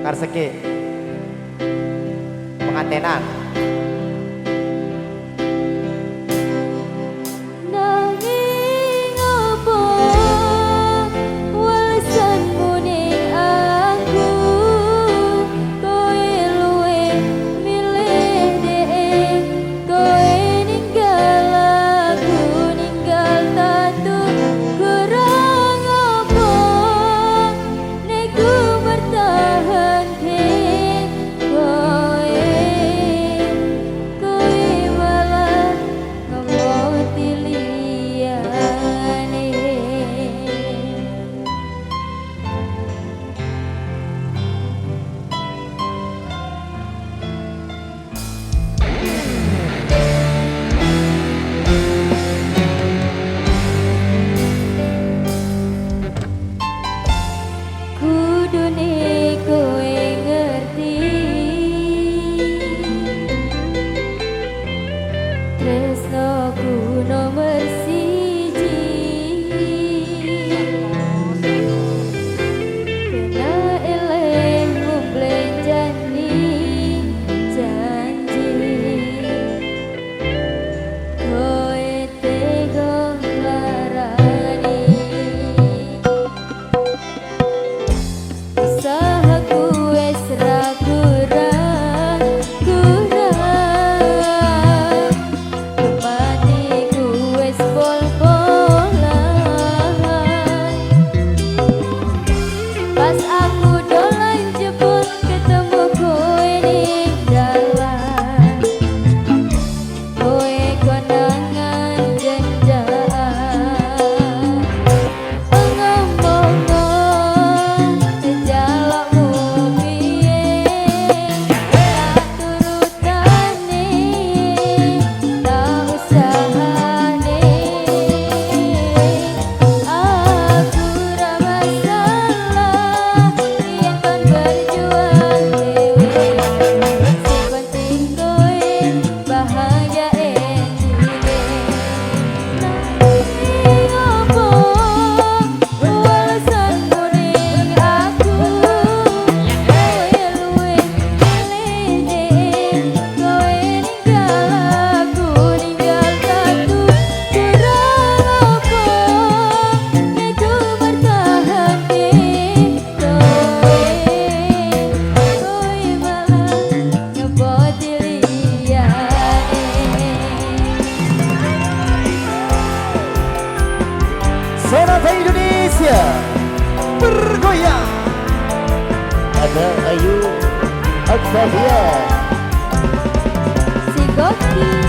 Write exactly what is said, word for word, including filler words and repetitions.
Karseki pengantenan. Nanging apa walesanmu ning aku? Koe luwih milih dhe'e, koe ninggal aku, ninggal tatu. Kurang apa nek ku mertahanke koe, koe malah ngemoti liyane. Kudune koe ngerti, tresnoku nomor siji. Kena elehmu blenjani janji, koe tega larani. Usahaku wis ra kurang-kurang, kematiku wis pol-polan. Pas aku dolan jebul, ketemu kowe ning dalan. Kowe konangan jenjaan. Ngomong-ngomong, jalukmu piye? Tak turutane, tak usahane. Aku ra masalah, yen kon berjuang dhewe. Sing penting kowe bahagia enjine. Nanging apa walesanmu ning aku? Kowe luwih milih dhewe, kowe ninggal aku, ninggal tatu. Kurang apa nek ku mertahanke kowe, kowe malah ngeboti liyane. Sonata Indonesia bergoyang. Ada Ayu Octavia. Si Goki.